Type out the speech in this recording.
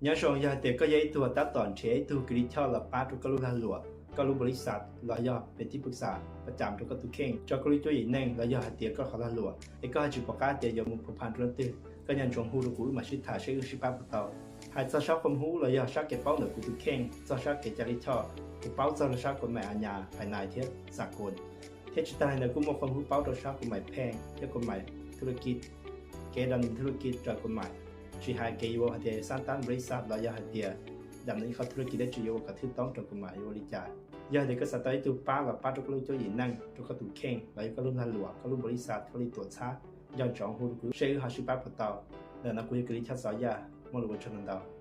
Nyob zoo, yog hais tias koj yog ib tug tab tom nrhiav ib tug kws li choj los pab rau koj lub lag luam, koj lub npaus lis xaj los yog pem tij pwj xam pab cam rau koj tus kheej, rau koj lub cuab yim neej, los yog hais tias koj qhov lag luam es koj ho tsis pom qab tias yuav mus phu phas rau leej twg, koj nco ntsoov hu rau kuv wb mam sib tham seb wb sib pab puas tau. Hais txog sab qhov muaj hub los yog sab kev paub ntawm kuv tus kheej txog sab kev cai li choj, kuv paub txog rau sab kuv maim a nyas phais nais thiab xa koos, thiab tsis tag li ntawd kuj muaj qhov hub paub rau sab kuv maim pheej thiab kuv maim thu la kij, kev dam nim thu la kij raws kuv maim, tsis hais kev yuav hais tias xab tab npaus lis xaj los yog hais tias dam nim qhov thu la kij dab tsi yuav ua kom thwj toob rau kuv maim yuav ua li cas. Yog hais tias koj xav tau ib tug pab los pab rau koj lub cuab yim neej, rau koj tus kheej los yog koj lub lag luam, koj lub npaus lis xaj thiaj li tuam txhab, nco ntsoov hu rau kuv seb wb ho sib pab puas tau. Ntawm no kuv yog kws li choj Xov Yaj, muaj lus ua tsaug ntau ntau.